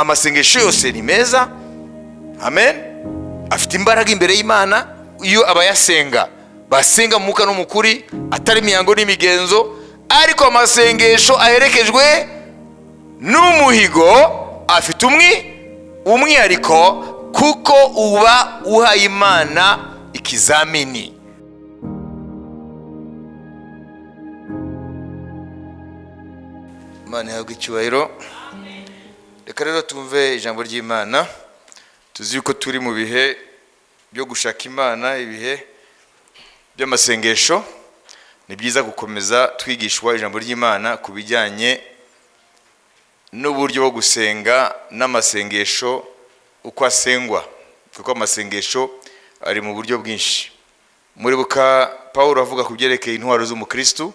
Amasengesho yose ni meza, amen, afite imbaraga imbere y'Imana iyo abayasenga basenga mu mwuka no mu kuri, atari imihango n'imigenzo. Ariko amasengesho aherekejwe n'umuhigo afite umwihariko, kuko uba uhaye Imana ikizamini. Imana ihabwe icyubahiro. Reka rero tumve ijambo ry'Imana. Tuzi yuko turi mu bihe byo gushaka Imana, ibihe by'amasengesho. Ni byiza gukomeza twigishwa ijambo ry'Imana ku bijyanye n'uburyo bwo gusenga n'amasengesho uko asengwa, kuko amasengesho ari mu buryo bwinshi. Muribuka Pawulo avuga ku byerekeye intwaro z'umukristu,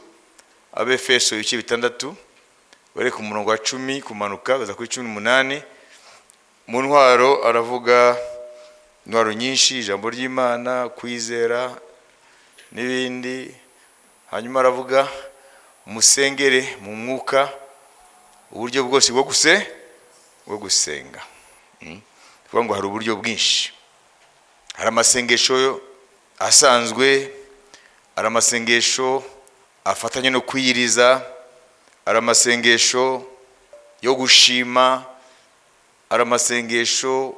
Abefeso ibice 6, bari ku murongo wa 10 kumanuka kugeza kuri 18. Mu ntwaro aravuga intwaro nyinshi, ijambo ry'Imana, kwizera n'ibindi. Hanyuma aravuga musengere mu mwuka uburyo bwose bwo gusenga. Kuvuga ngo hari uburyo bwinshi. Hari amasengesho asanzwe, hari amasengesho afatanye no kwiyiriza, hari amasengesho yo gushima, hari amasengesho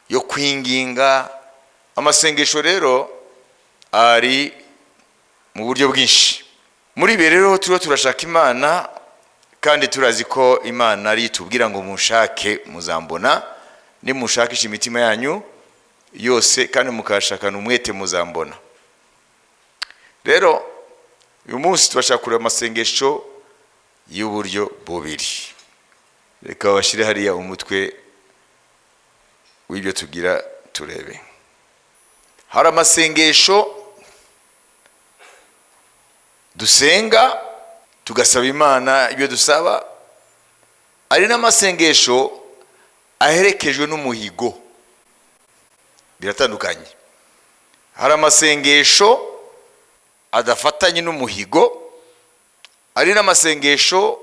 yo kwinginga. Amasengesho rero ari mu buryo bwinshi. Muri ibi rero turiho turashaka Imana, kandi turazi ko Imana ari itubwira ngo mushake muzambona, nimushakisha imitima yanyu yose kandi mukashakana umwete muzambona. Rero uyu munsi turashaka kureba amasengesho y'uburyo bubiri. Reka bashyire hariya umutwe w'ibyo tugira turebe. Hari amasengesho dusenga tugasaba Imana ibyo dusaba, ari n'amasengesho aherekejwe n'umuhigo. Biratandukanye. Hari amasengesho adafatanye n'umuhigo, ari n'amasengesho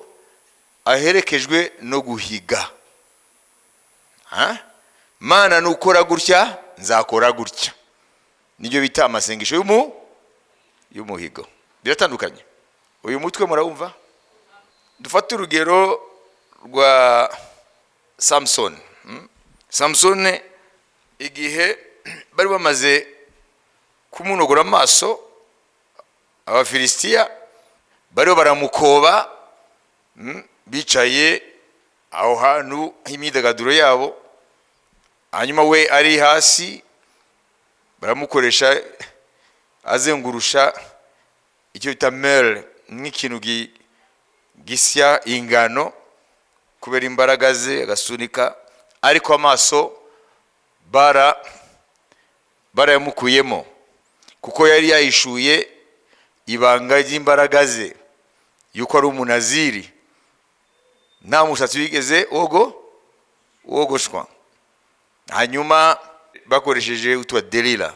aherekejwe no guhiga. Mana nukora gutya nzakora gutya, nibyo bita amasengesho y'umuhigo. Biratandukanye. Uyu mutwe murawumva? Dufate urugero rwa Samson. Samson igihe bari bamaze kumunogora amaso, Abafilisitiya bariho baramukoba, bicaye aho hantu h'imyidagaduro yabo, hanyuma we ari hasi baramukoresha azengurusha icyo bita mele, nk'ikintu gisya ingano, kubera imbaraga ze agasunika, ariko amaso barayamukuyemo kuko yari yahishuye ibanga ry'imbaraga ze, yuko ari umunaziri, nta mushatsi wigeze wogoshwa. Hanyuma bakoresheje utwa Delila,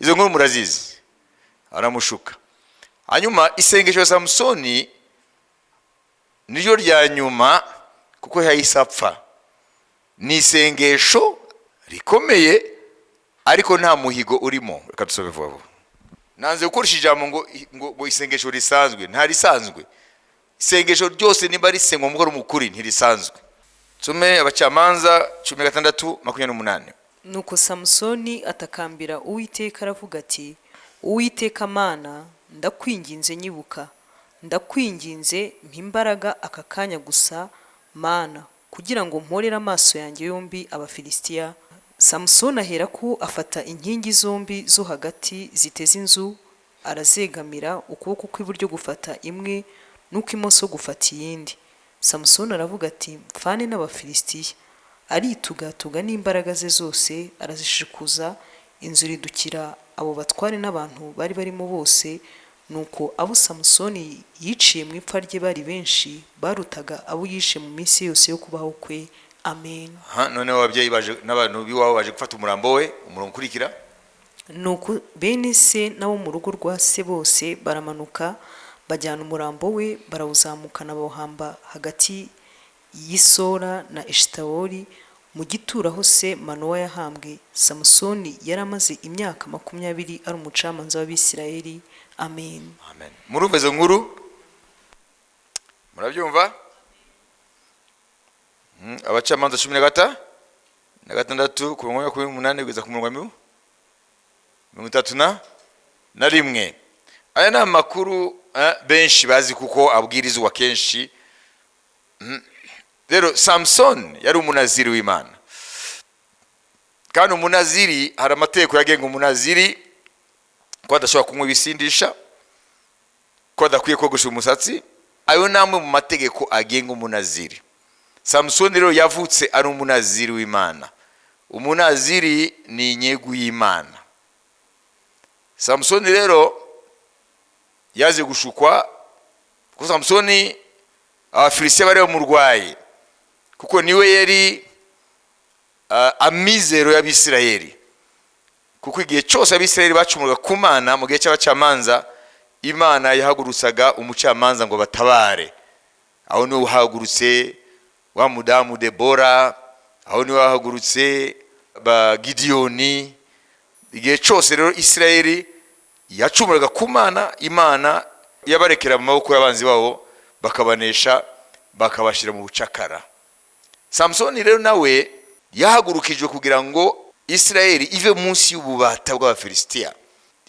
izo nkuru murazizi, aramushuka. Hanyuma isengesho ya Samsoni niryo rya nyuma kuko yahise apfa. Ni isengesho rikomeye ariko nta muhigo urimo. Reka dusome vuba vuba. Nanze gukoresha ijambo ngo isengesho risanzwe, nta risanzwe. Isengesho ryose nimba risengwa mu mwuka mukuri ntirisanzwe. Nsome Abacamanza 16:28. Nuko Samusoni atakambira Uwiteka aravuga ati: Uwiteka Mana, ndakwinginze nyibuka, ndakwinginze mpa imbaraga aka kanya gusa Mana, kugira ngo mporere amaso yanjye yombi Abafilisitiya. Samusoni ahera ko afata inkingi zombi zo hagati ziteze inzu, arazegamira, ukuboko kw'iburyo gufata imwe n'ukw'imoso gufata iyindi. Samusoni aravuga ati: mfane n'Abafilisitiya. Aritugatuga n'imbaraga ze zose, arazishikuza, inzu iridukira abo batware n'abantu bari barimo bose. Nuko abo Samusoni yiciye mu ipfa rye bari benshi, barutaga abo yishe mu minsi yose yo kubaho kwe. Amen. Noneho ababyeyi baje n'abantu b'iwabo baje gufata umurambo we, umurongo ukurikira. Nuko bene se n'abo mu rugo rwa se bose baramanuka bajyana umurambo we, barawuzamukana bawuhamba hagati y'Isora na Eshitawoli Mu gituro aho se Manowa yahambwe. Samusoni yari amaze imyaka 20 ari umucamanza w'Abisirayeli. Amen. Amen. Murumva izo nkuru? Murabyumva? Abacamanza 16 ku murongo wa 28 kugeza ku murongo wa 31. Aya ni amakuru benshi bazi kuko abwirizwa kenshi. Rero Samusoni yari umunaziri w'Imana, kandi umunaziri, hari amategeko yagenga umunaziri, ko adashobora kunywa ibisindisha, ko adakwiye kogosha umusatsi. Ayo ni amwe mu mategeko agenga umunaziri. Samusoni rero yavutse ari umunaziri w'Imana. Umunaziri ni inyegu y'Imana. Samusoni rero yaje gushukwa, kuko Samusoni Abafilisitiya bari bamurwaye, kuko niwe yari amizero y'Abisirayeli, kuko igihe cyose Abisirayeli bacumuraga ku Mana mu gihe cy'abacamanza, Imana yahagurutsaga umucamanza ngo batabare. Aho niwe uhagurutse wa mudamu Debora, aho niwe wahagurutse ba Gidiyoni. Igihe cyose rero Isirayeli yacumuraga ku Mana, Imana yabarekera mu maboko y'abanzi babo, bakabanesha, bakabashyira mu bucakara. Samusoni rero nawe yahagurukijwe kugira ngo Isirayeli ive munsi y'ububata bw'Abafilisitiya.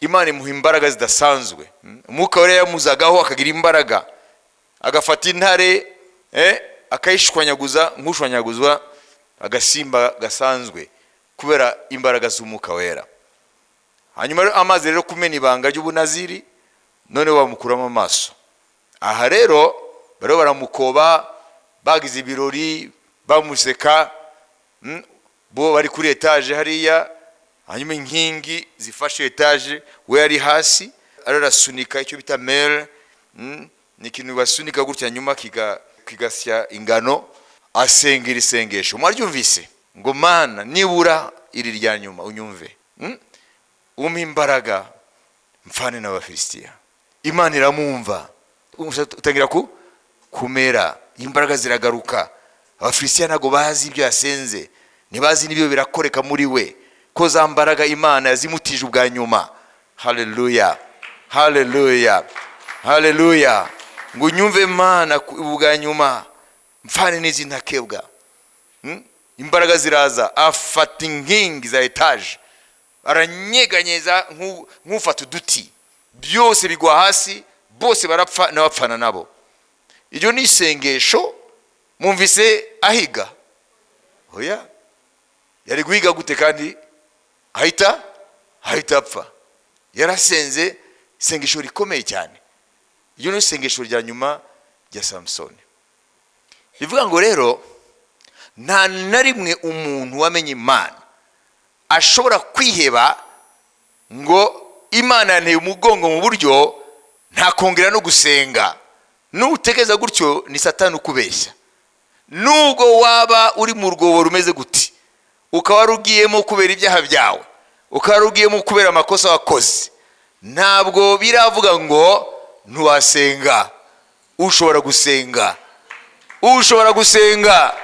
Imana imuha imbaraga zidasanzwe. Umwuka we yamuzagaho akagira imbaraga, agafata intare akayishwanyaguza nk'ushwanyaguzwa agasimba gasanzwe, kubera imbaraga z'Umwuka Wera. Hanyuma rero amaze rero kumena ibanga ry'ubunaziri, noneho bamukuramo amaso. Aha rero bariho baramukoba, bagize ibirori, bamuseka, bo bari kuri etaje hariya, hanyuma inkingi zifashe etaje, we ari hasi arasunika icyo bita meule. Ni ikintu basunika gutya, nyuma kigasya ingano. Asenga iri sengesho mwaryumvise ngo: "Mana, nibura iri rya nyuma unyumve, umpe imbaraga mfane n'Abafilisitiya." Imana iramwumva, umusatsi utangira ku kumera, imbaraga ziragaruka. Abafilisitiya ntabwo bazi ibyo yasenze, ntibazi n'ibyo birakoreka muri we, ko za mbaraga Imana yazimutije ubwa nyuma. Haleluya, haleluya, haleluya! Ngo: "Unyumve Mana ubwa nyuma, mfane n'izi ntakebwa." Imbaraga ziraza, afata inkingi za etaje aranyeganyeza nk'ufata uduti, byose bigwa hasi, bose barapfa n'abapfana nabo. Iryo ni isengesho. Mwumvise ahiga? Oya, yari guhiga gute kandi ahita apfa? Yarasenze isengesho rikomeye cyane. Iryo ni isengesho rya nyuma rya Samusoni. Bivuga ngo rero nta na rimwe umuntu wamenye Imana ashobora kwiheba ngo Imana yanteye umugongo mu buryo ntakongera no gusenga. Nutekereza gutyo, ni Satani ukubeshya. Nubwo waba uri mu rwobo rumeze guti, ukaba warugiyemo kubera ibyaha byawe, ukaba warugiyemo kubera amakosa wakoze, ntabwo biravuga ngo ntiwasenga. Ushobora gusenga, ushobora gusenga,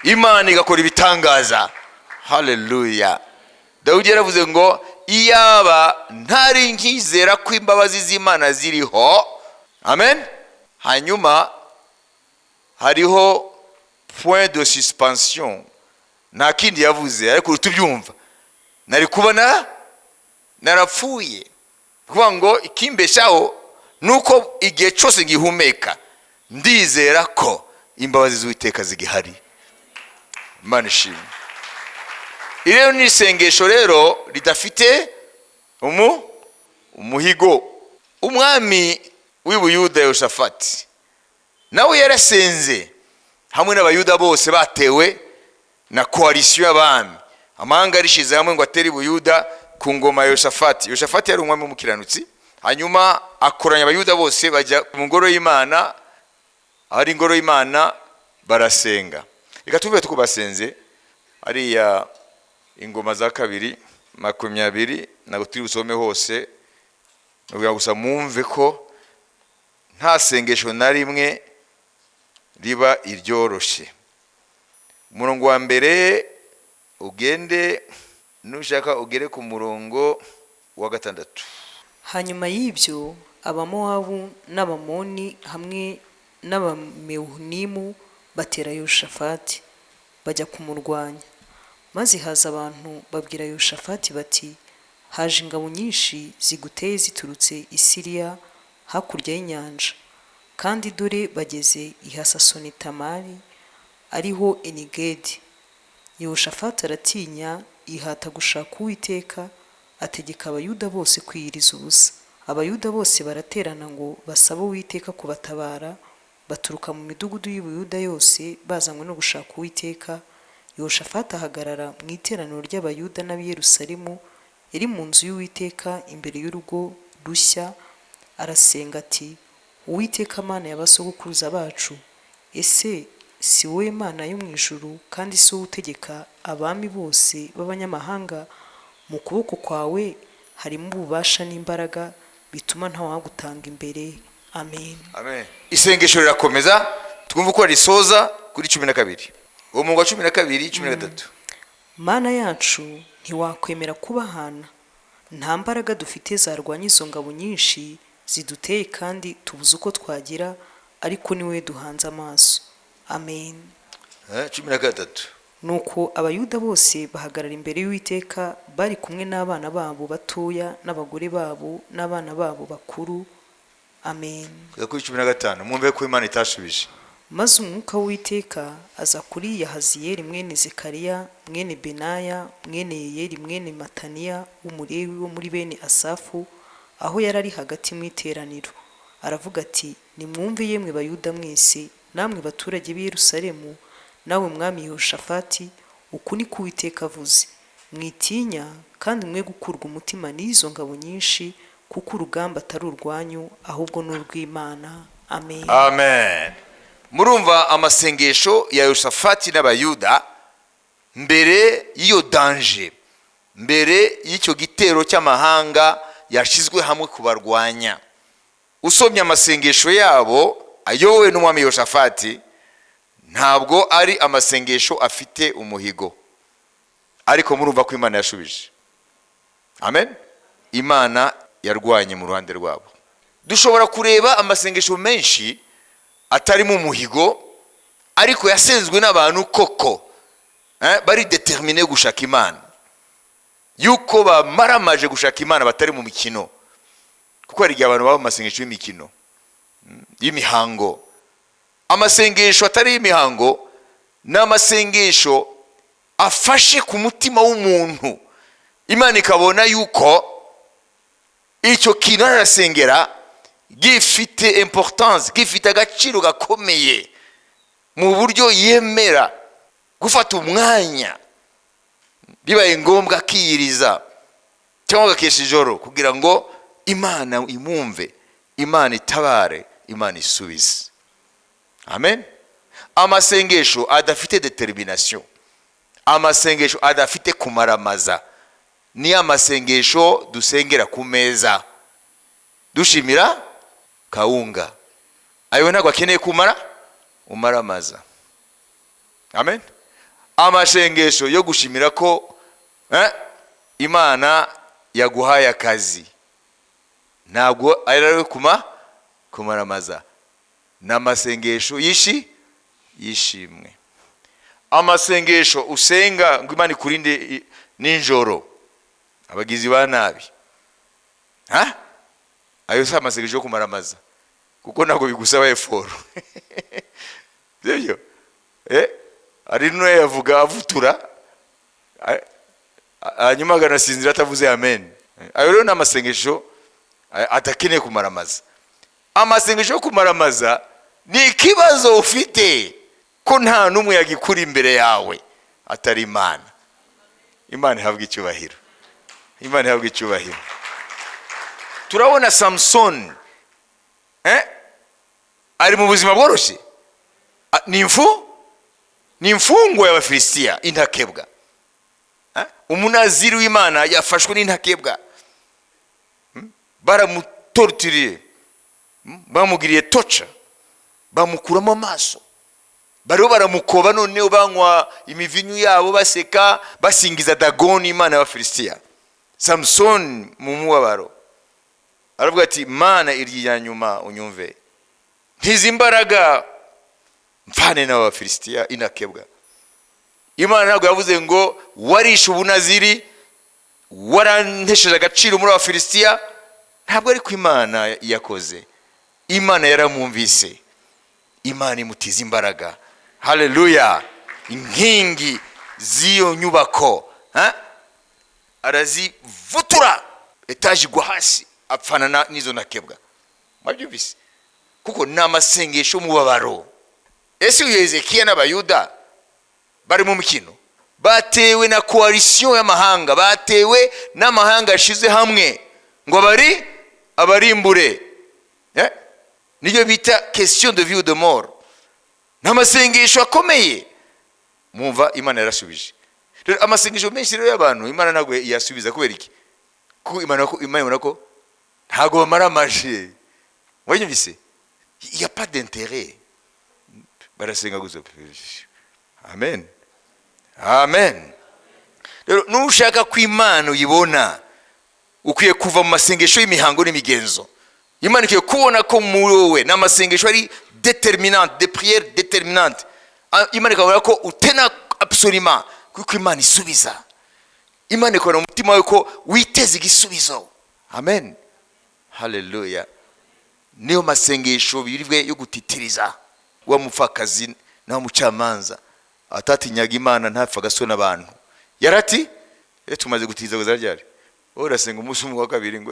Imana igakora ibitangaza. Haleluya! Dawidi yaravuze ngo: "Iyaba ntari nkizera ko imbabazi z'Imana ziriho." Amen. Hanyuma hariho point de suspension, nta kindi yavuze, ariko tubyumva nari kubona narapfuye. Kuvuga ngo ikimbeshaho ni uko igihe cyose ngihumeka ndizera ko imbabazi z'Uwiteka zigihari. Imana ishimwe. Iri rero ni isengesho rero ridafite umuhigo. Umwami w'i Buyuda Yoshafati nawe yarasenze hamwe n'Abayuda bose batewe na coalition y'abami. Amahanga yarishize hamwe ngo atere i Buyuda ku ngoma ya Yoshafati. Yoshafati yari umwami w'umukiranutsi. Hanyuma akoranya Abayuda bose, bajya mu ngoro y'Imana. Ahari ingoro y'Imana barasenga. Reka tuvuge tuko basenze hariya, Ingoma za Kabiri 20. Ntabwo turi busome hose, ni gusa mwumve ko nta sengesho na rimwe riba iryoroshye. Umurongo wa mbere, ugende nushaka ugere ku murongo wa gatandatu. Hanyuma y'ibyo, Abamowabu n'Abamoni hamwe n'Abamewunimu batera Yehoshafati, bajya kumurwanya. Maze haza abantu babwira Yehoshafati bati: "Haje ingabo nyinshi ziguteye ziturutse i Siriya hakurya y'inyanja, kandi dore bageze i Hasasoni-Tamari, ariho Enigedi." Yehoshafati aratinya, yihata gushaka Uwiteka, ategeka Abayuda bose kwiyiriza ubusa. Abayuda bose baraterana ngo basabe Uwiteka kubatabara, baturuka mu midugudu y'Ubuyuda yose bazanywe no gushaka Uwiteka. Yehoshafati ahagarara mu iteraniro ry'Abayuda n'ab'i Yerusalemu yari mu nzu y'Uwiteka imbere y'urugo rushya, arasenga ati: "Uwiteka Mana ya basogokuruza bacu, ese si wowe Mana yo mu ijuru, kandi si wowe utegeka abami bose b'abanyamahanga? Mu kuboko kwawe harimo ububasha n'imbaraga bituma ntawagutanga imbere. Amen." Amen. Isengesho rirakomeza, twumve uko risoza kuri 12, uwo murongo wa 12, 13. "Mana yacu, ntiwakwemera kubahana. Nta mbaraga dufite zarwanya izo ngabo nyinshi ziduteye, kandi tubuze uko twagira, ariko ni wowe duhanze amaso. Amen." 13. Nuko Abayuda bose bahagarara imbere y'Uwiteka, bari kumwe n'abana babo batoya n'abagore babo n'abana babo bakuru. Amen. Kugeza kuri 15, mwumve ko Imana itashubije. Maze umwuka w'Uwiteka aza kuri Yahaziyeli mwene Zekariya, mwene Benaya, mwene Yeyeli, mwene Mataniya w'Umulewi wo muri bene Asafu, aho yari ari hagati mu iteraniro, aravuga ati: "Nimwumve yemwe Bayuda mwese, namwe baturage b'i Yerusalemu, nawe mwami Yehoshafati, uku ni ko Uwiteka avuze: Mwitinya kandi mwe gukurwa umutima n'izo ngabo nyinshi, kuko urugamba atari urwanyu, ahubwo ni urw'Imana. Amen." Amen. Murumva amasengesho ya Yoshafati n'Abayuda mbere y'iyo danger, mbere y'icyo gitero cy'amahanga yashyizwe hamwe kubarwanya. Usomye amasengesho yabo ayobowe n'umwami Yoshafati, ntabwo ari amasengesho afite umuhigo, ariko murumva ko Imana yashubije. Amen. Imana yarwanye mu ruhande rwabo. Dushobora kureba amasengesho menshi atarimo umuhigo, ariko yasenzwe n'abantu koko bari déterminés gushaka Imana, yuko bamaramaje gushaka Imana, batari mu mikino, kuko hari igihe abantu baba mu masengesho y'imikino, y'imihango. Amasengesho atari y'imihango ni amasengesho afashe ku mutima w'umuntu, Imana ikabona yuko icyo kintu arasengera gifite importance, gifite agaciro gakomeye, mu buryo yemera gufata umwanya, bibaye ngombwa akiyiriza cyangwa agakesha ijoro, kugira ngo Imana imwumve, Imana itabare, Imana isubize. Amen. Amasengesho adafite détermination, amasengesho adafite kumaramaza, ni amasengesho dusengera ku meza dushimira kawunga. Ayo ntabwo akeneye kumara umaramaza. Amen. Amasengesho yo gushimira ko Imana yaguhaye akazi ntabwo ari ayo kumaramaza, ni amasengesho yishimwe. Amasengesho usenga ngo Imana ikurinde nijoro abagizi ba nabi, ha? Ayo si amasengesho yo kumaramaza, kuko ntabwo bigusaba effort, sibyo? Hari n'uwo yavuga avutura, hanyuma aganasinzira atavuze amen. Ayo rero ni amasengesho adakeneye kumaramaza. Amasengesho yo kumaramaza ni ikibazo ufite ko nta n'umwe yagikura imbere yawe atari Imana. Imana ihabwa icyubahiro, Imana ihabwa icyubahiro. Turabona Samusoni ari mu buzima bworoshye. Ni imfungwa y'Abafilisitiya, intakebwa. Umunaziri w'Imana yafashwe n'intakebwa. Baramutorturiye, bamugiriye torture, bamukuramo amaso. Bariho baramukoba, noneho banywa imivinyu yabo, baseka, basingiza Dagoni, imana y'Abafilisitiya. Samusoni mu mubabaro aravuga ati: "Mana, irya nyuma unyumve, ntizi imbaraga mfane n'Abafilisitiya inakebwa." Imana ntabwo yavuze ngo warishe ubunaziri, warantesheje agaciro muri Abafilisitiya. Ntabwo ariko Imana yakoze. Imana yaramwumvise, Imana imutiza imbaraga. Haleluya! Inkingi z'iyo nyubako, ha? Arazivutura, etaje igwa hasi, apfana n'izo ntakebwa. Mwabyumvise? Kuko ni amasengesho y'umubabaro. Ese uyu Hezekiya n'Abayuda bari mu mikino? Batewe na coalition y'amahanga, batewe n'amahanga yashize hamwe ngo abari abarimbure. Eh? Niyo bita question de vie ou de mort. Ni amasengesho akomeye. Mwumva Imana yarasubije. Rero amasengesho menshi rero y'abantu, Imana ntabwo yasubiza. Kubera iki? Kuko Imana ibona ko ntabwo bamara amaje. Wanyumvise? Il y a pas d'intérêt, barasenga gusa. Amen, amen. Rero nushaka ko Imana uyibona, ukwiye kuva mu masengesho y'imihango n'imigenzo. Imana ikwiye kubona ko muri wowe ni amasengesho ari déterminante, de prière déterminante. Imana ikabona ko utena absolument, kuko Imana isubiza. Imana ikabona mu mutima wawe ko witeze igisubizo. Amen, haleluya. Niyo masengesho biribwe yo gutitiriza. Wa mupfakazi nawe mucamanza atatinyaga Imana, ntapfa agasona abantu, yarati tumaze gutiza kuza ryari? Wowe urasenga umunsi umwe wa kabiri ngo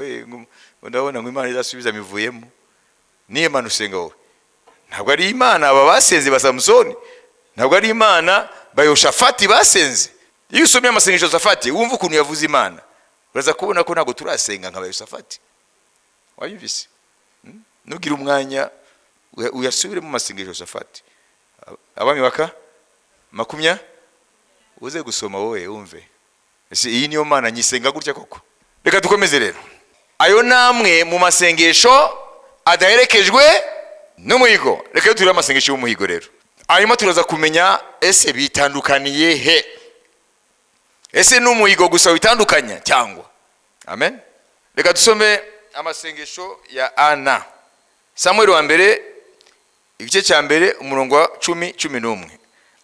ngo ndabona ngo Imana izasubiza mivuyemo. Niyo Imana usenga wowe ntabwo ari Imana aba basenze ba Samusoni, ntabwo ari Imana ba Yoshafati basenze. Iyo usomye amasengesho ya Yoshafati, wumva ukuntu yavuze Imana, uraza kubona ko ntabwo turasenga nka ba Yoshafati. Wayumvise? Nugira umwanya uyasubire mu masengesho ya Yoshafati. Abami baka makumya, uze gusoma wowe wumve ese iyi niyo Mana nyisenga gutya koko. Reka dukomeze rero. Ayo namwe mu masengesho adaherekejwe n'umuhigo. Reka turebe amasengesho y'umuhigo rero, hanyuma turaza kumenya ese bitandukaniye he. Ese ni umuhigo gusa witandukanya cyangwa? Amen. Reka dusome amasengesho ya Ana. Samuel wa mbere, igice cya mbere, umurongo wa 10, 11.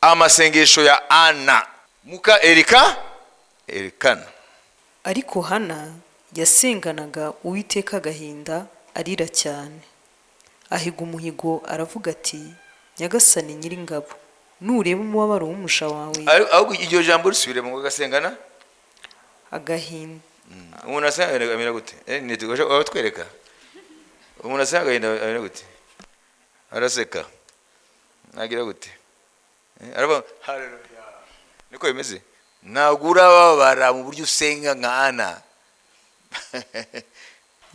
Amasengesho ya Ana muka Erikana. Ariko Hana yasenganaga Uwiteka agahinda, arira cyane, ahiga umuhigo, aravuga ati: "Nyagasani Nyiringabo, nureba umubabaro w'umusha wawe." Ahubwo iryo jambo risubire mu gasengana. Agahinda. Umuntu asenga agahinda amera gute? Watwereka umuntu asenga agahinda amera gute? Araseka, nagira gute? Aravuga haleluya, niko bimeze. Ntabwo urababara mu buryo usenga nka Ana.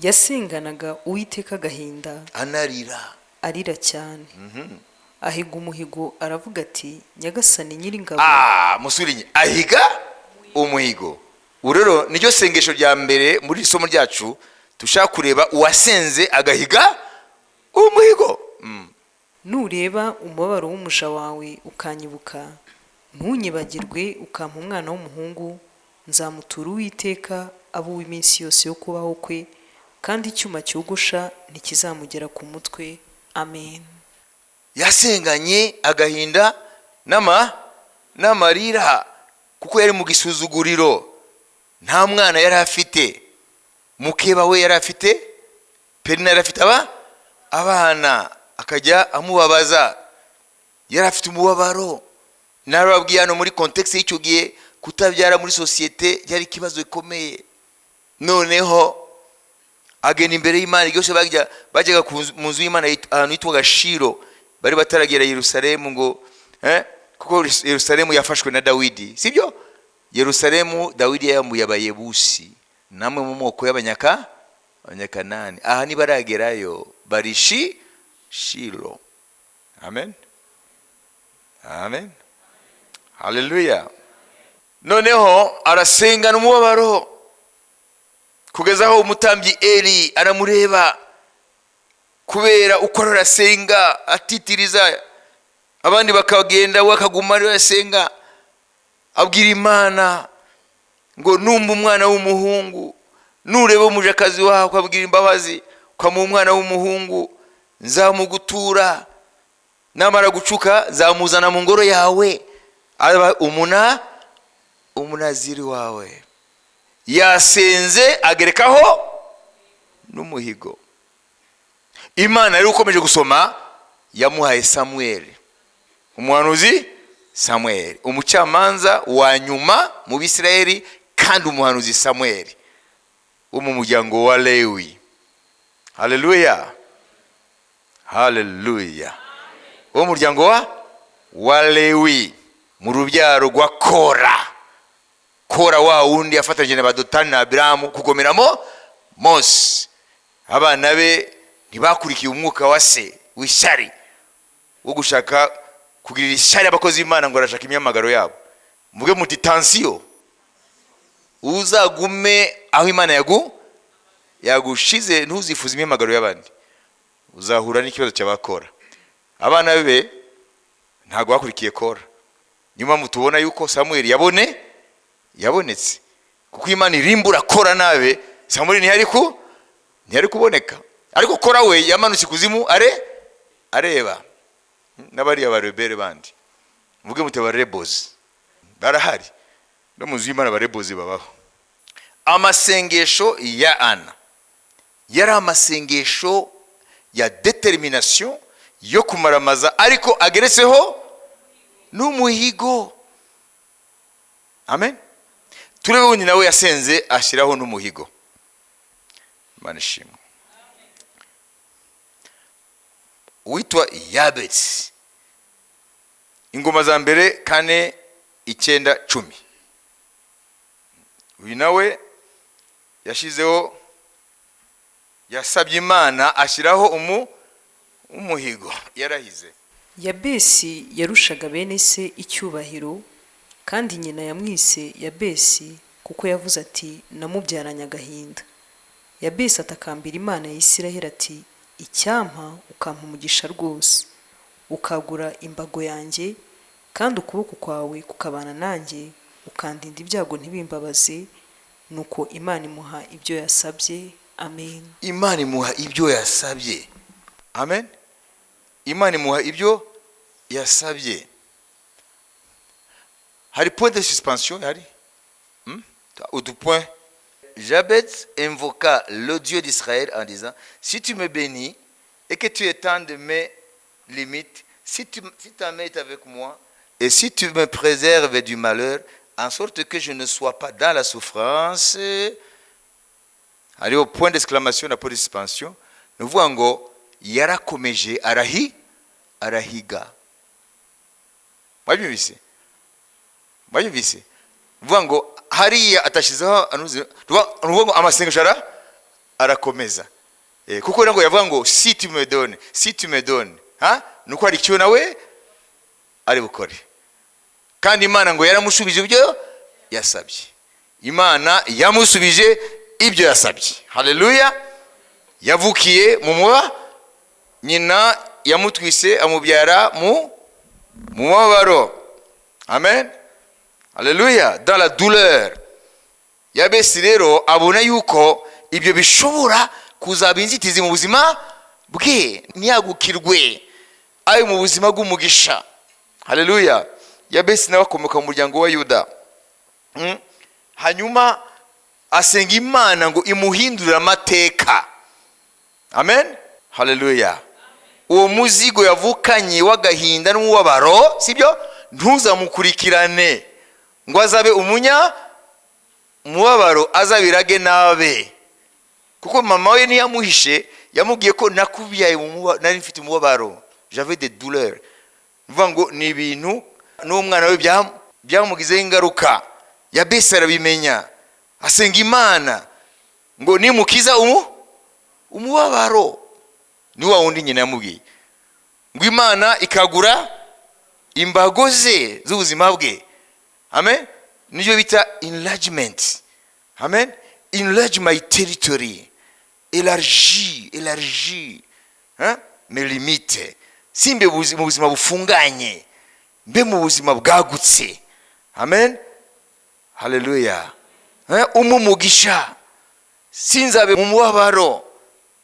Yasenganaga Uwiteka agahinda, anarira, arira cyane, ahiga umuhigo, aravuga ati: "Nyagasani Nyiringabo." Ah, musurinye, ahiga umuhigo. Ubu rero niryo sengesho rya mbere muri iri somo ryacu dushaka kureba, uwasenze agahiga umuhigo. "Nureba umubabaro w'umuja wawe, ukanyibuka, ntunyibagirwe, ukampa umwana w'umuhungu, nzamutura Uwiteka abe uw'iminsi yose yo kubaho kwe, kandi icyuma cyogosha ntikizamugera ku mutwe. Amen." Yasenganye agahinda n'amarira kuko yari mu gisuzuguriro, nta mwana yari afite. Mukeba we yari afite, Penina, yari afite abana, akajya amubabaza. Yari afite umubabaro. Narababwiye hano, muri contexte y'icyo gihe, kutabyara muri sosiyete byari ikibazo gikomeye. Noneho agenda imbere y'Imana. Igihe cyose bajyaga mu nzu y'Imana ahantu hitwaga Shiro, bari bataragera Yerusalemu ngo kuko Yerusalemu yafashwe na Dawidi, sibyo? Yerusalemu Dawidi yayambuye Abayebusi, namwe mu moko y'Abanyakanani. Aha ntibaragerayo, bari Shilo. Amen, amen, haleluya. Noneho arasengana umubabaro kugeza aho umutambyi Eli aramureba kubera uko arasenga atitiriza. Abandi bakagenda, we akaguma ariwe asenga, abwira Imana ngo: "Numba umwana w'umuhungu, nureba umujakazi wawe ukabwira imbabazi, ukamuha umwana w'umuhungu, nzamugutura. Namara gucuka nzamuzana mu ngoro yawe, aba umunaziri wawe." Yasenze agerekaho n'umuhigo. Imana rero, ukomeje gusoma, yamuhaye Samweli, umuhanuzi Samweli, umucamanza wa nyuma mu Bisirayeli, kandi umuhanuzi Samweli wo mu muryango wa Lewi. Haleluya, haleluya! Wo mu muryango wa Lewi, mu rubyaro rwa Kora. Kora wa wundi yafatanyije na Badotani na Abiramu kugomeramo Mose. Abana be ntibakurikiye umwuka wa se w'ishyari, wo gushaka kugirira ishyari abakozi b'Imana, ngo arashaka imyamagaro yabo. Muvuge muti: "Tansiyo." Uzagume aho Imana yagushize, ntuzifuze imyamagaro y'abandi, uzahura n'ikibazo cy'abakora. Abana be ntabwo bakurikiye Kora. Niyo mpamvu tubona yuko Samuel yabonetse, kuko Imana irimbura Kora nabe, Samuel ntiyari kuboneka. Ariko Kora we yamanutse ikuzimu areba n'abariya barebere bandi. Muvuge muti: "Abarebozi barahari no mu nzu y'Imana, abarebozi babaho." Amasengesho ya Ana yari amasengesho ya determination, yo kumaramaza, ariko ageretseho n'umuhigo. Amen. Turebe wundi nawe yasenze ashyiraho n'umuhigo. Imana ishimwe. Uwitwa Yabetsi, Ingoma za Mbere 4, 9, 10. Uyu nawe yashyizeho, yasabye Imana ashyiraho umuhigo, yarahize. Yabesi yarushaga bene se icyubahiro, kandi nyina yamwise Yabesi kuko yavuze ati: "Namubyaranye agahinda." Yabesi atakambira Imana ya Isiraheli ati: "Icyampa ukampa umugisha rwose, ukagura imbago yanjye, kandi ukuboko kwawe kukabana nanjye, ukandinda ibyago ntibimbabaze." Nuko Imana imuha ibyo yasabye. Amen. Imana imuha ibyo yasabye. Amen. Imana imuha ibyo yasabye. Hari point de suspension, hari Udu point. Jabez invoqua le Dieu d'Israël en disant: "Si tu me bénis et que tu étendes mes limites, si ta main est avec moi et si tu me préserves du malheur, en sorte que je ne sois pas dans la souffrance." Hariho point d'exclamation na point de suspension. Ni ukuvuga ngo yarakomeje arahiga. Mwabyumvise? Mwabyumvise? Ni ukuvuga ngo hariya atashyizeho ni ukuvuga ngo amasengesho arakomeza. Kuko ngo yavuga ngo: "Si tu me donnes, si tu me donnes." Ha, nuko hari icyo nawe ari bukore. Kandi Imana ngo yaramushubije ibyo yasabye. Imana yamusubije ibyo yasabye. Haleluya! Yavukiye mu muba, nyina yamutwise amubyara mu mubabaro. Amen, haleluya! Dans la douleur. Yabesi rero abona yuko ibyo bishobora kuzaba inzitizi mu buzima bwe, ntiyagukirwe ari mu buzima bw'umugisha. Haleluya! Yabesi nawe akomoka mu muryango wa Yuda. Hanyuma asenga Imana ngo imuhindurire amateka. Amen, haleluya! Uwo muzigo yavukanye w'agahinda n'umubabaro, sibyo, ntuzamukurikirane ngo azabe umunya mubabaro, azabirage nabe. Kuko mama we ntiyamuhishe, yamubwiye ko: "Nakubyaye nari mfite umubabaro, j'avais des douleurs." Ni ukuvuga ngo ni ibintu n'uwo mwana we byamugizeho ingaruka. Yabesi arabimenya, asenga Imana ngo nimukiza umubabaro. Ni wa wundi nyina yamubwiye ngo Imana ikagura imbago ze z'ubuzima bwe. Amen. Nibyo bita enlargement. Amen. Enlarge my territory, élargis, élargis, hein, mes limites. Simbe mu buzima bufunganye, mbe mu buzima bwagutse. Amen, haleluya. Umpe umugisha, sinzabe mu mubabaro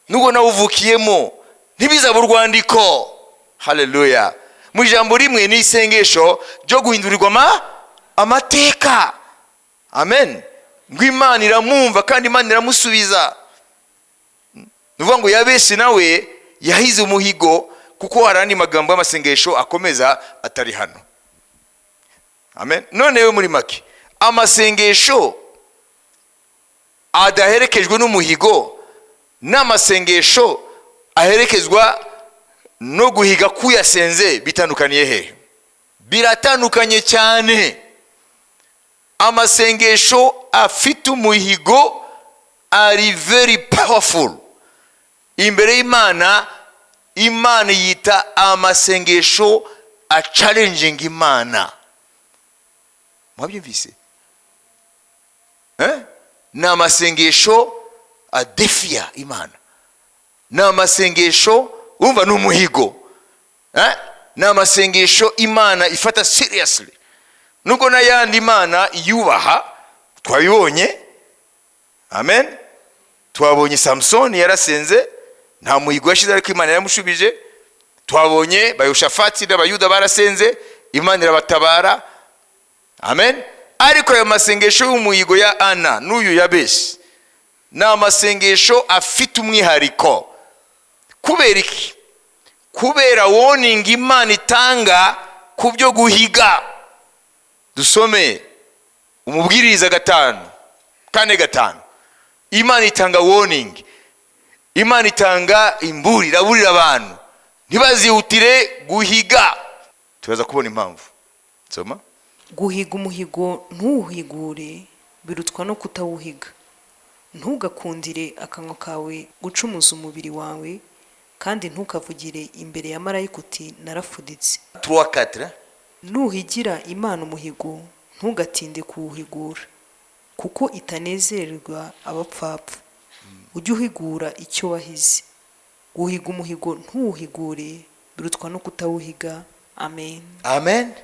nubwo nawuvukiyemo, ntibizabe urwandiko. Haleluya. Mu ijambo rimwe, ni isengesho ryo guhindurirwa amateka. Amen. Ngo Imana iramwumva kandi Imana iramusubiza. Ni ukuvuga ngo Yabesi nawe yahize umuhigo, kuko hari andi magambo y'amasengesho akomeza atari hano. Amen. None we, muri make, amasengesho adaherekejwe n'umuhigo n'amasengesho aherekezwa no guhiga k'uyasenze bitandukaniye hehe? Biratandukanye cyane. Amasengesho afite umuhigo ari very powerful imbere y'Imana. Imana yita amasengesho achallenginga Imana. Mwabyumvise, eh? Ni amasengesho adefiya Imana, ni amasengesho, urumva, ni umuhigo, eh? Ni amasengesho Imana ifata seriously, nubwo n'ayandi Imana yubaha, twabibonye. Amen. Twabonye Samusoni yarasenze, nta muhigo yashize, ariko Imana yaramushubije. Twabonye Bayoshafati n'Abayuda barasenze, Imana irabatabara. Amen. Ariko ayo masengesho y'umuhigo ya Ana n'uyu Yabesi ni amasengesho afite umwihariko. Kubera iki? Kubera warning Imana itanga ku byo guhiga. Dusome Umubwiriza 5:4-5. Imana itanga warning, Imana itanga imburi, iraburira abantu ntibazihutire guhiga. Turaza kubona impamvu. Soma. Guhiga umuhigo ntuwuhigure birutwa no kutawuhiga. Ntugakundire akanwa kawe gucumuza umubiri wawe, kandi ntukavugire imbere ya marayika uti: "Narafuditse." 3 4. Nuhigira Imana umuhigo, ntugatinde kuwuhigura, kuko itanezererwa abapfapfa. Ujye uhigura icyo wahize. Guhiga umuhigo ntuwuhigure birutwa no kutawuhiga. Amen. Amen.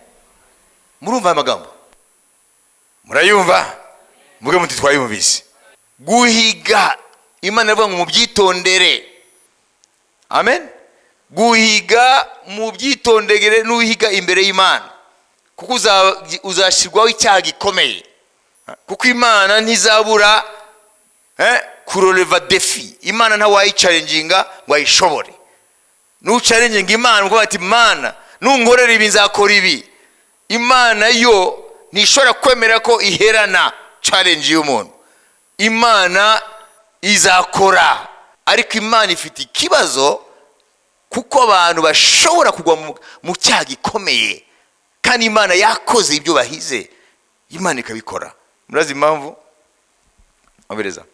Murumva aya magambo? Murayumva? Muge muti: "Twayumvise." Guhiga, Imana iravuga ngo mubyitondere. Amen. Guhiga mubyitondere, n'uhiga imbere y'Imana, kuko uzashyirwaho icyaha gikomeye, kuko Imana ntizabura kureleva défi. Imana ntawayichallenginga ngo ayishobore. Nuchallenginga Imana ngo ati: "Imana, nunkorera ibi nzakora ibi," Imana yo ntishobora kwemera ko iherana challenge y'umuntu. Imana izakora. Ariko Imana ifite ikibazo, kuko abantu bashobora kugwa mu cyaha gikomeye kandi Imana yakoze ibyo bahize, Imana ikabikora. Murazi impamvu? Obereza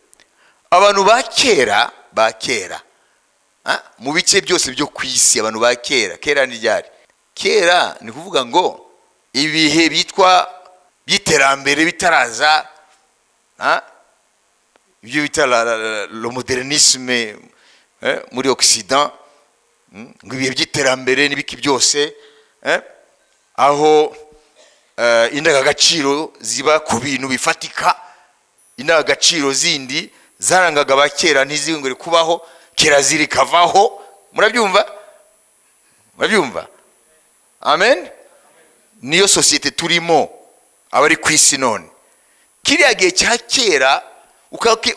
abantu ba kera, ba kera, mu bice byose byo ku isi, abantu ba kera. Kera ni ryari? Kera ni kuvuga ngo ibihe bitwa by'iterambere bitaraza, ibyo bita le modernisme, muri Occident, ngo ibihe by'iterambere n'ibiki byose, aho indangagaciro ziba ku bintu bifatika, indangagaciro zindi zarangaga abakera ntizingure kubaho, kirazira ikavaho. Murabyumva? Murabyumva? Amen. Niyo sosiyete turimo abari ku isi none. Kiriya gihe cya kera,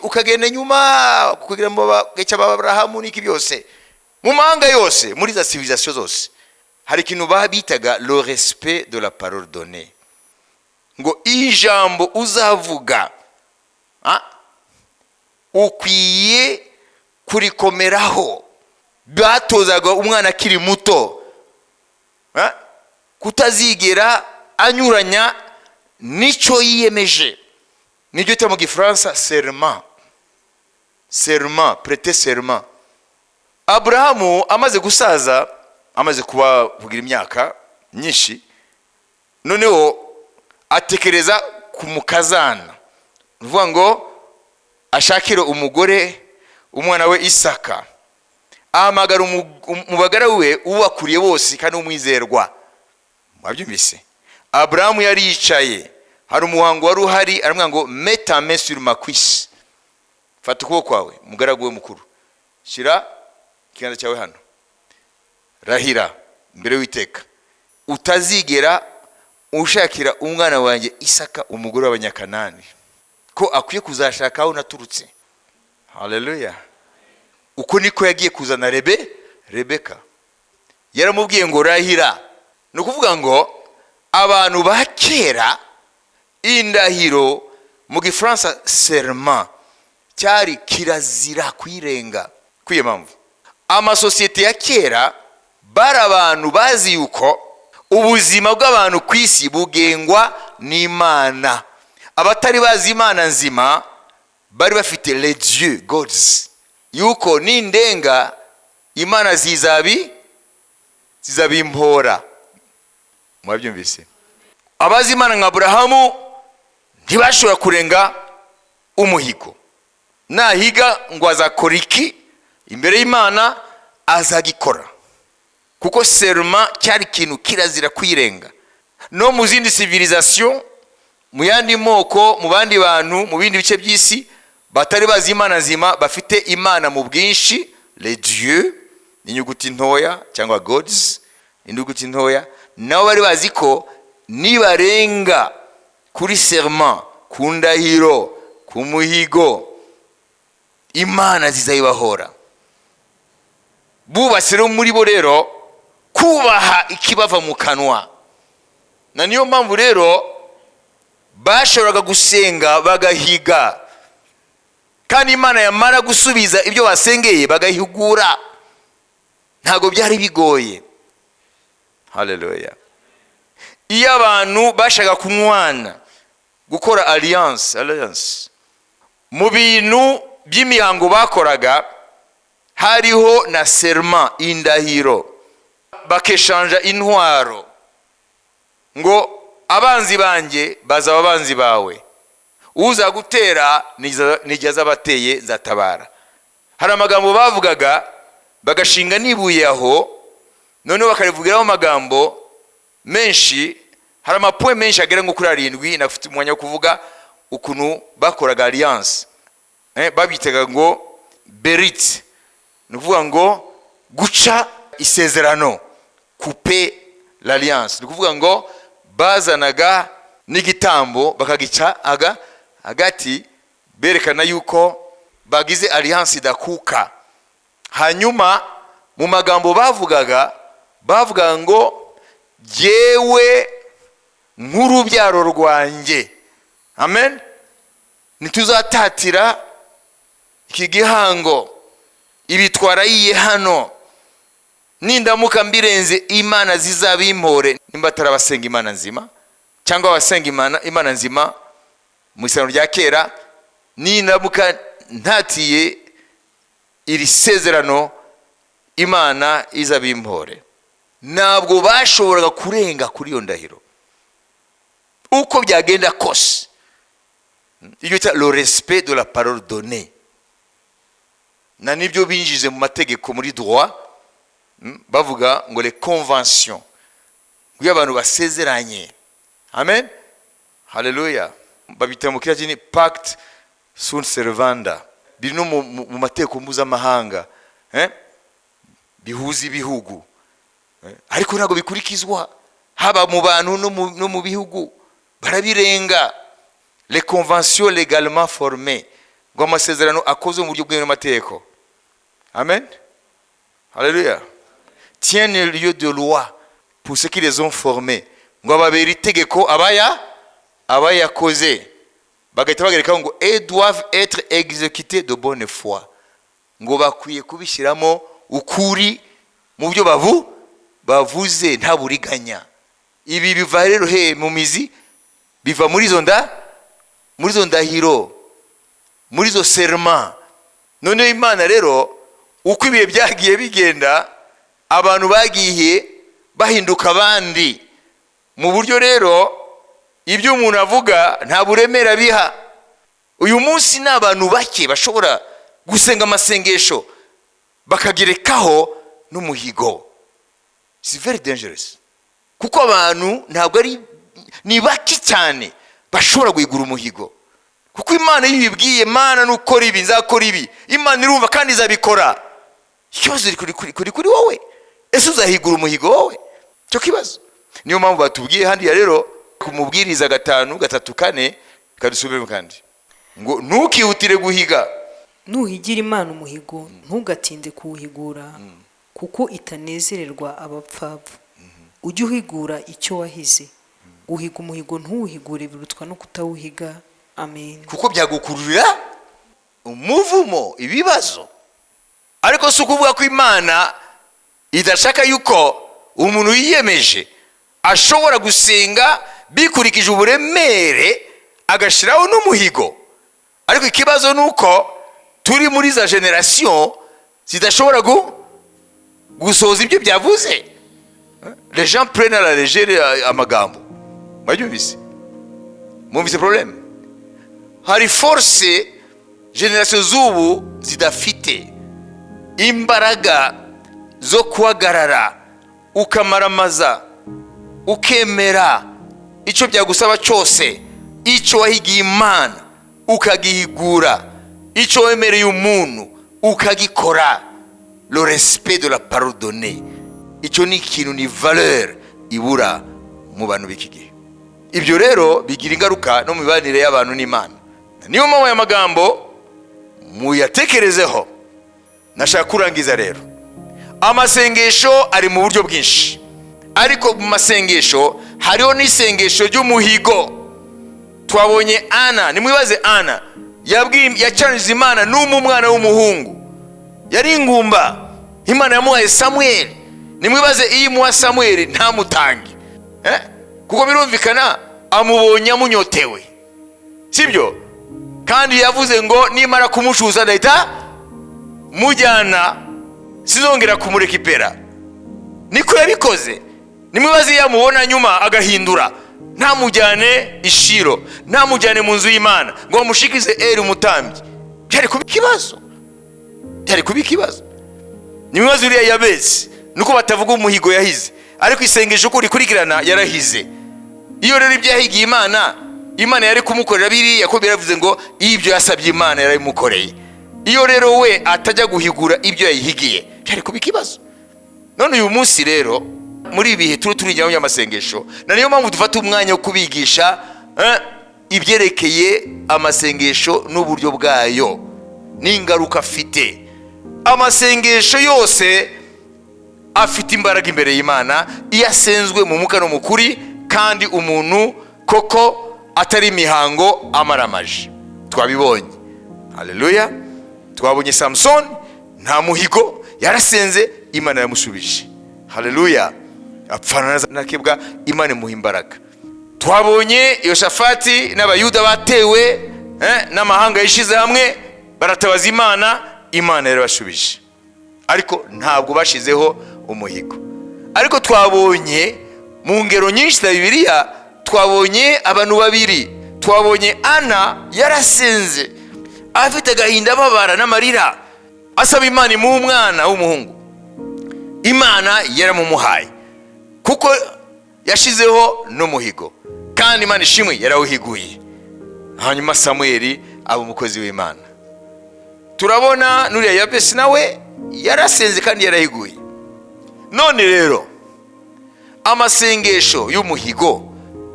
ukagenda nyuma ukagera mu gihe cy'Aburahamu n'iki byose, mu mahanga yose, muri za civilisation zose, hari ikintu bitaga le respect de la parole donnée, ngo ijambo uzavuga, ukwiye kurikomeraho. Batozaga umwana akiri muto kutazigera anyuranya n'icyo yiyemeje. Nibyo bita mu Gifaransa serment, serment, prêter serment. Aburahamu amaze gusaza, amaze kuba kugira imyaka myinshi, noneho atekereza ku mukazana, ni ukuvuga ngo ashakire umugore umwana we Isaka. Ahamagara mu bagaragu we ubakuriye bose kandi umwizerwa. Mwabyumvise? Aburahamu yari yicaye, hari umuhango wari uhari. Aramubwira ngo: "Mets ta main sur ma cuisse." Fata ukuboko kwawe, umugaragu we mukuru, shyira ikiganza cyawe hano, rahira mbere w'iteka utazigera ushakira umwana wanjye Isaka umugore w'Abanyakanani, ko akwiye kuzashaka aho naturutse. Haleluya! Uko niko yagiye kuzana Rebeka. Yaramubwiye ngo: "Rahira." Ni ukuvuga ngo abantu ba kera, indahiro, mu Gifaransa serment, cyari kirazira kuyirenga. Kwiyo mpamvu amasosiyete ya kera bari abantu bazi yuko ubuzima bw'abantu ku isi bugengwa n'Imana. Abatari bazi Imana nzima bari bafite les dieux, gods, yuko nindenga Imana zizabimpora. Mwabyumvise? Abazi Imana nka Aburahamu ntibashobora kurenga umuhigo. Nahiga ngo azakora iki imbere y'Imana, azagikora, kuko serment cyari ikintu kirazira kwirenga. No mu zindi civilisation, mu yandi moko, mu bandi bantu, mu bindi bice by'isi batari bazi Imana nzima, bafite imana mu bwinshi, les dieux n'inyuguti ntoya cyangwa gods inyuguti ntoya, nabo bari bazi ko nibarenga kuri serment, ku ndahiro, ku muhigo, Imana zizayibahora. Bubatse rero muri bo rero kubaha ikibava mu kanwa. Na niyo mpamvu rero bashoboraga gusenga bagahiga, kandi Imana yamara gusubiza ibyo basengeye bagahigura. Ntabwo byari bigoye. Haleluya! Iyo abantu bashaka kunywana, gukora alliance, mu bintu by'imihango bakoraga hariho na serment, indahiro, bakeshanja intwaro ngo: "Abanzi banjye bazaba abanzi bawe, uza gutera nijya azabateye nzatabara." Hari amagambo bavugaga, bagashinga n'ibuye aho, noneho bakarivugiraho amagambo menshi. Hari amapoints menshi agera nko kuri 7 nafite umwanya wo kuvuga ukuntu bakoraga alliance. Babyitaga ngo berit, ni ukuvuga ngo guca isezerano, couper l'alliance. Ni ukuvuga ngo bazanaga n'igitambo bakagica hagati, berekana yuko bagize alliance idakuka. Hanyuma mu magambo bavugaga, bavugaga ngo: "Jyewe nk'urubyaro rwanjye, amen, ntituzatatira iki gihango, ibi twarayiye hano, nindamuka mbirenze Imana zizabimpore." Nimba atari abasenga Imana nzima cyangwa abasenga Imana nzima mu isano rya kera, nindamuka ntatiye iri sezerano, Imana izabimpore. Ntabwo bashoboraga kurenga kuri iyo ndahiro uko byagenda kose. Ibyo bita le respect de la parole donnée, na nibyo binjize mu mategeko, muri droit, bavuga ngo les conventions, ngo iyo abantu basezeranye, amen, haleluya, babita mu Kilatini pacta sunt servanda. Biri no mu mategeko mpuzamahanga, bihuza ibihugu, ariko ntabwo bikurikizwa haba mu bantu no mu bihugu, barabirenga. Les conventions légalement formées, ngo amasezerano akozwe mu buryo bwemewe n'amategeko, amen, haleluya, tiennent lieu de loi pour ceux qui les ont formés, ngo ababera itegeko abayakoze. Bagahita bagerekaho ngo: "Et doivent être exécutés de bonne foi." Ngo bakwiye kubishyiramo ukuri mu byo bavuze, nta buriganya. Ibi biva rero he mu mizi? Biva muri izo ndahiro, muri izo serment. Noneho Imana rero, uko ibihe byagiye bigenda, abantu bagiye bahinduka abandi, mu buryo rero ibyo umuntu avuga nta buremere abiha. Uyu munsi ni abantu bake bashobora gusenga amasengesho. Bakagerekaho n'umuhigo. It's very dangerous, kuko abantu ntabwo ari, ni bake cyane bashobora guhigura umuhigo, kuko Imana iyo ibibwiye: "Mana, nukora ibi nzakora ibi," Imana irumva kandi izabikora. Ikibazo kuri wowe: ese uzahigura umuhigo wowe? Icyo kibazo. Niyo mpamvu batubwiye hariya rero ku Mubwiriza 5:3-4, kadusubiremo kandi, ngo ntukihutire guhiga. Nuhigira Imana umuhigo, ntugatinde kuwuhigura, kuko itanezererwa abapfapfa. Ujye uhigura icyo wahize. Guhiga umuhigo ntuwuhigure birutwa no kutawuhiga. Amen. Kuko byagukururira umuvumo, ibibazo. Ariko si ukuvuga ko Imana idashaka yuko umuntu yiyemeje ashobora gusenga bikurikije uburemere, agashyiraho n'umuhigo. Ariko ikibazo ni uko turi muri za génération zidashobora gusohoza ibyo byavuze. Les gens prennent à la légère amagambo. Mwabyumvise? Mwumvise problème? Hari force génération z'ubu zidafite, imbaraga zo guhagarara ukamaramaza, ukemera icyo byagusaba cyose, icyo wahigiye Imana ukagihigura, icyo wemereye umuntu ukagikora. Le respect de la parole donnée, icyo ni ikintu, ni valeur ibura mu bantu b'iki gihe. Ibyo rero bigira ingaruka no mu mibanire y'abantu n'Imana. Niyo mpamvu aya magambo muyatekerezeho. Nashaka kurangiza rero. Amasengesho ari mu buryo bwinshi, ariko mu masengesho hariho n'isengesho ry'umuhigo. Twabonye Ana. Nimwibaze, Ana yabwiye, yacanije Imana n'umwe umwana w'umuhungu. Yari ingumba, Imana yamuhaye Samweli. Nimwibaze iyo imuha Samweli ntamutange, eh? Kuko birumvikana amubonye amunyotewe, sibyo? Kandi yavuze ngo nimara kumucuza ndahita mujyana, sinzongera kumurekipera. Niko yabikoze. Nimwibaze iyo amubona nyuma agahindura, ntamujyane i Shilo, ntamujyane mu nzu y'Imana ngo bamushikize Eri umutambyi, byari kuba ikibazo, byari kuba ikibazo. Nimwibaze uriya Yabesi, nuko batavuga umuhigo yahize, ariko isengesho uko rikurikirana yarahize. Iyo rero ibyo yahigiye Imana, Imana yari kumukorera biriya, ko biravuze ngo ibyo yasabye Imana yarabimukoreye. Iyo rero we atajya guhigura ibyo yayihigiye, byari kuba ikibazo. None uyu munsi rero, muri ibi bihe turi turijyamo by'amasengesho, na niyo mpamvu dufata umwanya wo kubigisha ibyerekeye amasengesho n'uburyo bwayo n'ingaruka afite. Amasengesho yose afite imbaraga imbere y'Imana iyo asenzwe mu mwuka no mu kuri, kandi umuntu koko atari imihango amaramaje. Twabibonye, haleluya. Twabonye Samusoni, nta muhigo, yarasenze, Imana yamusubije, haleluya. Apfana na kebwa, Imana imuha imbaraga. Twabonye Yoshafati n'Abayuda batewe n'amahanga yishyize hamwe, baratabaza Imana, Imana yarabashubije, ariko ntabwo bashizeho umuhigo. Ariko twabonye mu ngero nyinshi za Bibiliya, twabonye abantu babiri. Twabonye Ana yarasenze afite agahinda, ababara n'amarira, asaba Imana imuha umwana w'umuhungu. Imana yaramumuhaye kuko yashizeho n'umuhigo, kandi Imana ishimwe yarawuhiguye. Hanyuma Samweli aba umukozi w'Imana. Turabona n'uriya Yabesi nawe yarasenze kandi yarahiguye. None rero amasengesho y'umuhigo,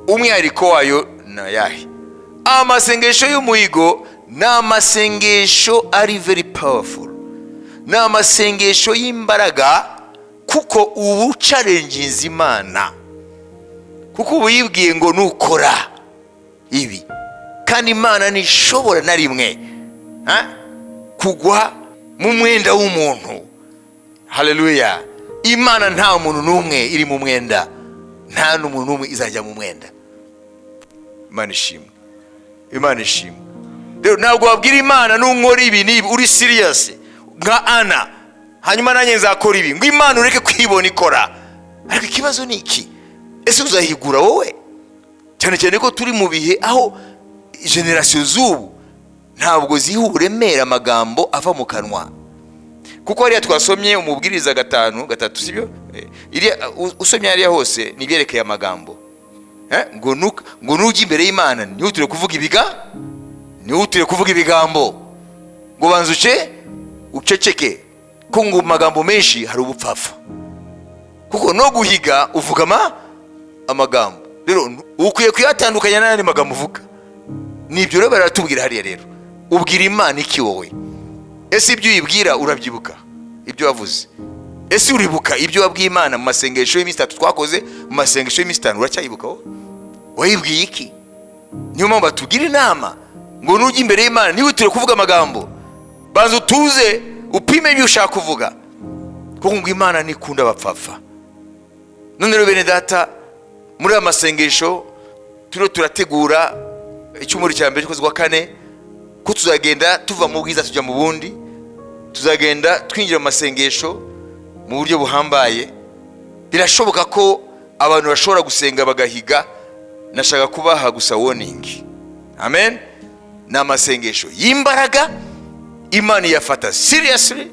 umwihariko wayo ni ayahe? Amasengesho y'umuhigo ni amasengesho ari very powerful, ni amasengesho y'imbaraga, kuko ubu challenginze Imana, kuko ubu yibwiye ngo nukora ibi, kandi Imana ntishobora na rimwe kugwa mu mwenda w'umuntu. Haleluya! Imana nta muntu n'umwe iri mu mwenda, nta n'umuntu n'umwe izajya mu mwenda. Imana ishimwe, Imana ishimwe. Rero ntabwo wabwira Imana nunkora ibi n'ibi, uri serious nka Ana, hanyuma nanjye nzakora ibi, ngo Imana ureke kwibona ikora. Ariko ikibazo ni iki: ese uzahigura wowe? Cyane cyane ko turi mu bihe aho génération z'ubu ntabwo ziha uburemere amagambo ava mu kanwa, kuko Kuko hariya twasomye Umubwiriza 5:3, sibyo? Iriya usomye hariya hose ni ibyerekeye amagambo. Ngo nujya imbere y'Imana ntihutire kuvuga ibigambo, ngo banza uce uceceke, ko ngo mu magambo menshi hari ubupfapfa. Kuko no guhiga uvuga amagambo, rero ukwiye kuyatandukanya n'ayandi magambo uvuga. Nibyo rero baratubwira hariya. Rero ubwira Imana iki wowe? Ese ibyo uyibwira urabyibuka, ibyo wavuze? Ese uribuka ibyo wabwiye Imana mu masengesho y'iminsi 3 twakoze, mu masengesho y'iminsi 5? Uracyayibuka wowe? Wayibwiye iki? Niyo mpamvu batugira inama ngo nujya imbere y'Imana ntihutire kuvuga amagambo, banza utuze, upime ibyo ushaka kuvuga, kuko ngo Imana ntikunda abapfapfa. None rero bene data, muri aya masengesho turiho turategura icyumweru cya mbere cy'ukwezi kwa kane, ko tuzagenda tuva mu bwiza tujya mu bundi, tuzagenda twinjira mu masengesho mu buryo buhambaye. Birashoboka ko abantu bashobora gusenga bagahiga. Nashaka kubaha gusa warning. Amen. Ni amasengesho y'imbaraga, Imana iyafata seriously,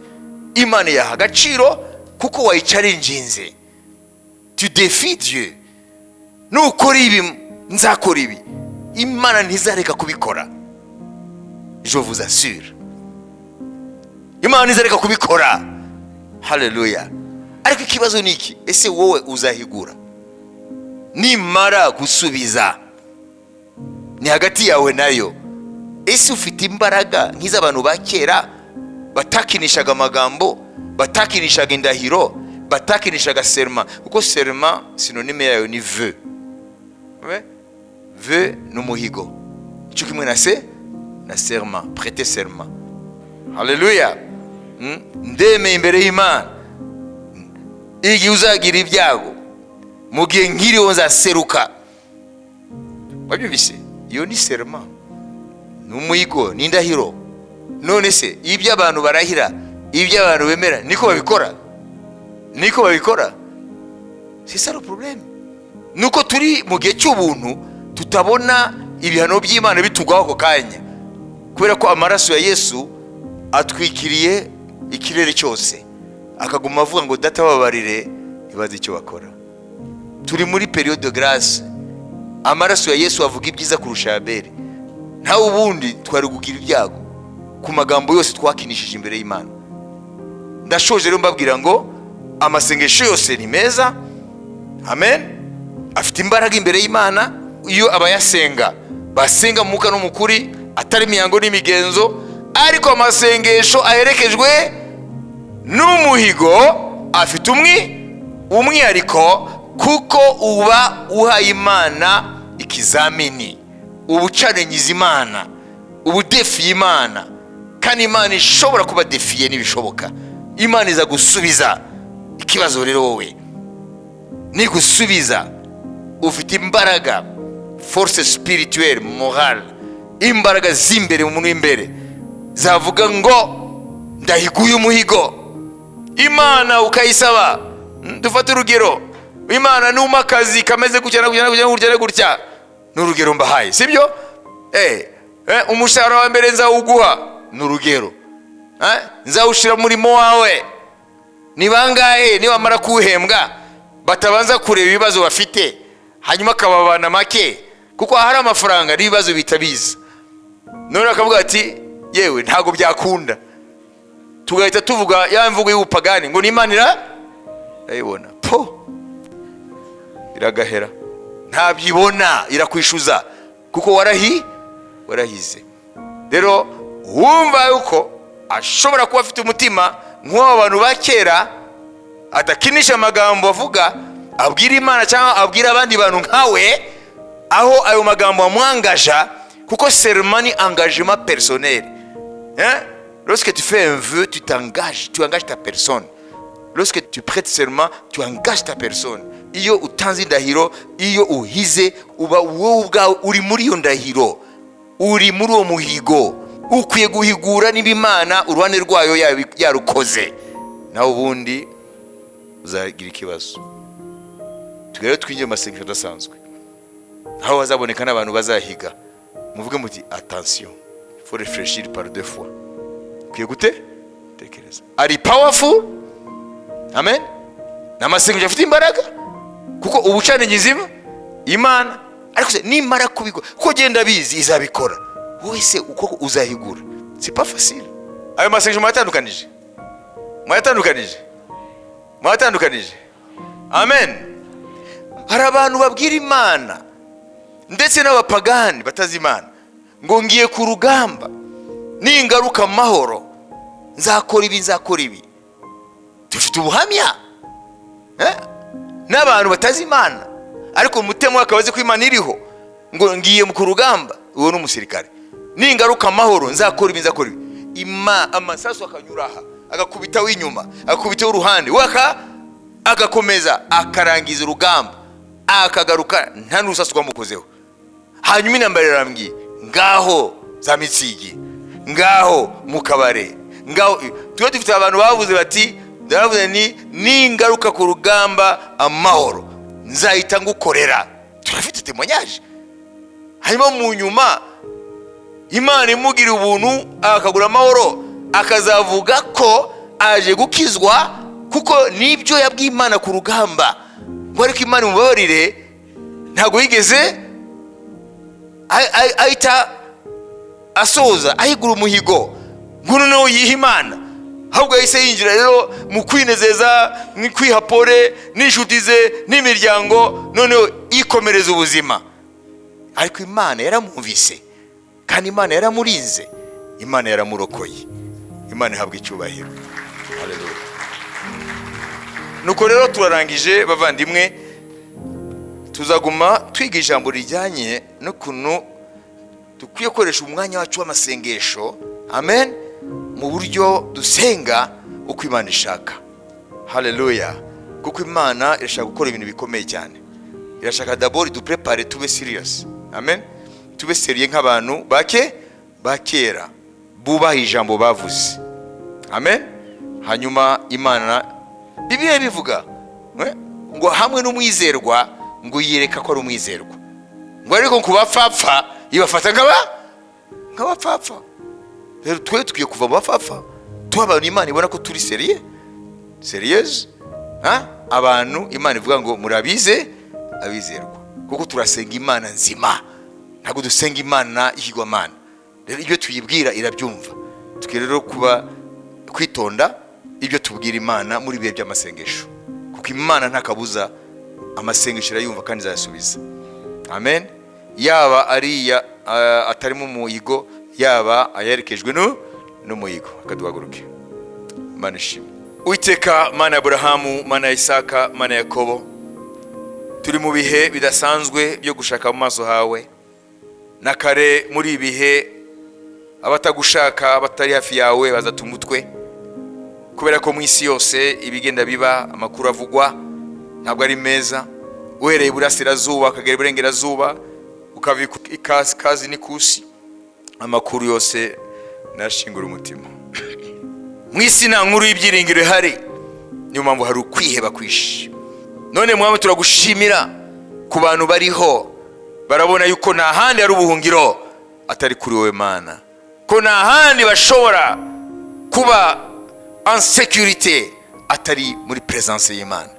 Imana iyaha agaciro, kuko wayichallenginze, tu défies Dieu: nukora ibi nzakora ibi. Imana ntizareka kubikora, je vous assure, Imana ntizareka kubikora. Haleluya! Ariko ikibazo ni iki: ese wowe uzahigura nimara gusubiza? Ni hagati yawe nayo. Ese ufite imbaraga nk'iz'abantu ba kera batakinishaga amagambo, batakinishaga indahiro, batakinishaga serment? Kuko serment, synonyme yayo ni vœu. Ouais. Vœu ni umuhigo, cyo kimwe na serment, prêter serment. Haleluya! Ndemeye imbere y'Imana, igihe uzagira ibyago, mu gihe nkiriho nzaseruka. Wabyumvise? Iyo ni serment, ni umuhigo, ni indahiro. None se ibyo abantu barahira, ibyo abantu bemera, niko babikora? Niko babikora? C'est ça le problème, nuko turi mu gihe cy'ubuntu, tutabona ibihano by'Imana bitugwaho ako kanya, kubera ko amaraso ya Yesu atwikiriye ikirere cyose, akaguma avuga ngo: "Data, babarire, ntibazi icyo bakora." Turi muri période de grâce. Amaraso ya Yesu avuga ibyiza kurusha Abeli. Ntawe ubundi twari kugira ibyago ku magambo yose twakinishije imbere y'Imana. Ndashoje rero mbabwira ngo amasengesho yose ni meza. Amen. Afite imbaraga imbere y'Imana iyo abayasenga basenga mu mwuka no mu kuri, atari imihango n'imigenzo. Ariko amasengesho aherekejwe n'umuhigo afite umwihariko, kuko uba uhaye Imana ikizamini, uba uchallengiza Imana, uba udéfiye Imana. Kandi Imana ishobora kuba défiée n'ibishoboka, Imana iza gusubiza. Ikibazo rero wowe, nigusubiza, ufite imbaraga, force spirituelle, morale, imbaraga z'imbere mu muntu w'imbere zavuga ngo ndahiguye umuhigo? Imana ukayisaba. Dufate urugero: Imana numa akazi kameze gutya na gutya na gutya na gutya na gutya, ni urugero mbahaye, sibyo? Umushahara wa mbere nzawuguha, ni urugero. Nzawushyira mu murimo wawe. Ni bangahe nibamara kuwuhembwa batabanza kureba ibibazo bafite, hanyuma akababana make? Kuko ahari amafaranga n'ibibazo bihita biza. None akavuga ati: "Yewe, ntabwo byakunda." Tugahita tuvuga ya mvugo y'ubupagani ngo n'Imana irayibona. Po, iragahera. Ntabyibona, irakwishyuza, kuko warahize. Rero wumva yuko ashobora kuba afite umutima nk'uwo bantu ba kera, adakinisha amagambo avuga, abwira Imana cyangwa abwira abandi bantu nkawe, aho ayo magambo amwangaja, kuko serment ni engagement personnel, hein? Lorsque tu fais un vœu, tu t'engages, tu engages ta personne. Lorsque tu prêtes serment, tu engages ta personne. Iyo utanze indahiro, iyo uhize, uba wowe ubwawe uri muri iyo ndahiro, uri muri uwo muhigo. Ukwiye guhigura niba Imana uruhande rwayo yarukoze, nawe ubundi uzagira ikibazo. Tugere twinjire mu masengesho adasanzwe, aho hazaboneka n'abantu bazahiga. Muvuge muti: "Attention, faut réfléchir par deux fois." Ukwiye gute? Tekereza, ari powerful. Amen. Ni amasengesho afite imbaraga, kuko uba uchallenginze Imana. Ariko se nimara kubikora, kuko genda bizi izabikora, wowe se uko uzahigura? C'est pas facile. Ayo masengesho mwayatandukanije, mwayatandukanije, mwayatandukanije. Amen. Hari abantu babwira Imana, ndetse n'abapagani batazi Imana, ngo ngiye ku rugamba, ningaruka amahoro nzakora ibi, nzakora ibi. Dufite ubuhamya, eh? N'abantu batazi Imana, ariko mu mutima we akaba azi ko Imana iriho, ngo ngiye ku rugamba, uwo ni umusirikare, ningaruka amahoro nzakora ibi, nzakora ibi. Amasasu akanyura aha, agakubitaho inyuma, agakubitaho uruhande, we agakomeza akarangiza urugamba, akagaruka nta n'urusasu rwamukozeho. Hanyuma intambara irambwiye, ngaho za mitsigi, ngaho mu kabare, ngaho tuba dufite abantu bavuze bati, ndabavuze ni ningaruka ku rugamba amahoro nzahita ngukorera. Turafite témoignage. Hanyuma mu nyuma Imana imugira ubuntu, akagura amahoro, akazavuga ko aje gukizwa kuko nibyo yabwiye Imana ku rugamba, ngo ariko Imana imubabarire, ntabwo yigeze ahita asoza ahigura umuhigo ngo noneho yiha Imana, ahubwo yahise yinjira rero mu kwinezeza, mu kwiha pole n'inshuti ze n'imiryango, noneho yikomereza ubuzima. Ariko Imana yaramwumvise, kandi Imana yaramurinze, Imana yaramurokoye. Imana ihabwa icyubahiro. Haleluya. Nuko rero turarangije, bavandimwe. Tuzaguma twiga ijambo rijyanye n'ukuntu dukwiye gukoresha umwanya wacu w'amasengesho, amen, mu buryo dusenga uko Imana ishaka. Haleluya. Kuko Imana irashaka gukora ibintu bikomeye cyane. Irashaka d'abord duprépare, tube serious. Amen. Tube sérieux nk'abantu bake ba kera bubaha ijambo bavuze. Amen. Hanyuma Imana, Bibiliya bivuga ngo hamwe n'umwizerwa ngo yiyereka ko ari umwizerwa, ngo ariko ku bapfapfa ibafata nk'abapfapfa. Rero twe tukwiye kuva mu bapfapfa, tuba abantu Imana ibona ko turi sérieux, sérieuse, ha? Abantu Imana ivuga ngo murabize abizerwa, kuko turasenga Imana nzima, ntabwo dusenga Imana y'ikigwamana. Rero ibyo tuyibwira irabyumva. Tukwiye rero kuba kwitonda ibyo tubwira Imana muri ibihe by'amasengesho, kuko Imana nta kabuza amasengesho irayumva kandi izayasubiza. Amen. Yaba ariya atarimo umuhigo, yaba ayerekejwe n'umuhigo. Akaduhaguruke. Imana ishimwe. Uwiteka Mana ya Aburahamu, Mana ya Isaka, Mana ya Yakobo, turi mu bihe bidasanzwe byo gushaka mu maso hawe. Na kare muri ibi bihe abatagushaka, batari hafi yawe, bazata umutwe, kubera ko mu isi yose ibigenda biba, amakuru avugwa ntabwo ari meza, uhereye iburasirazuba ukagera iburengerazuba, ukava ikasikazi n'ikusi, amakuru yose nashingura umutima. Mu isi nta nkuru y'ibyiringiro ihari, niyo mpamvu hari ukwiheba kwinshi. None Mwami, turagushimira ku bantu bariho barabona yuko nta handi hari ubuhungiro atari kuri wowe Mana, ko nta handi bashobora kuba en sécurité atari muri présence y'Imana.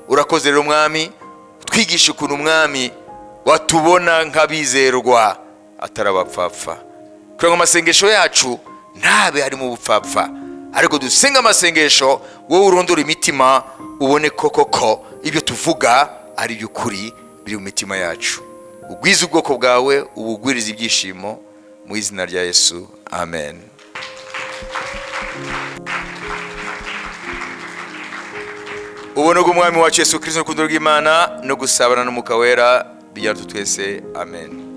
Urakoze rero Mwami, twigisha ukuntu Umwami watubona nk'abizerwa atari abapfapfa, kugira ngo amasengesho yacu ntabe harimo ubupfapfa, ariko dusenga amasengesho wowe urondora imitima, ubone ko koko ibyo tuvuga ari iby'ukuri biri mu mitima yacu. Ugwize ubwoko bwawe, ubugwirize ibyishimo, mu izina rya Yesu, amen. Ubuntu bw'Umwami wacu Yesu Kristo, urukundo rw'Imana no gusabana n'Umwuka Wera bijyana twese. Amen.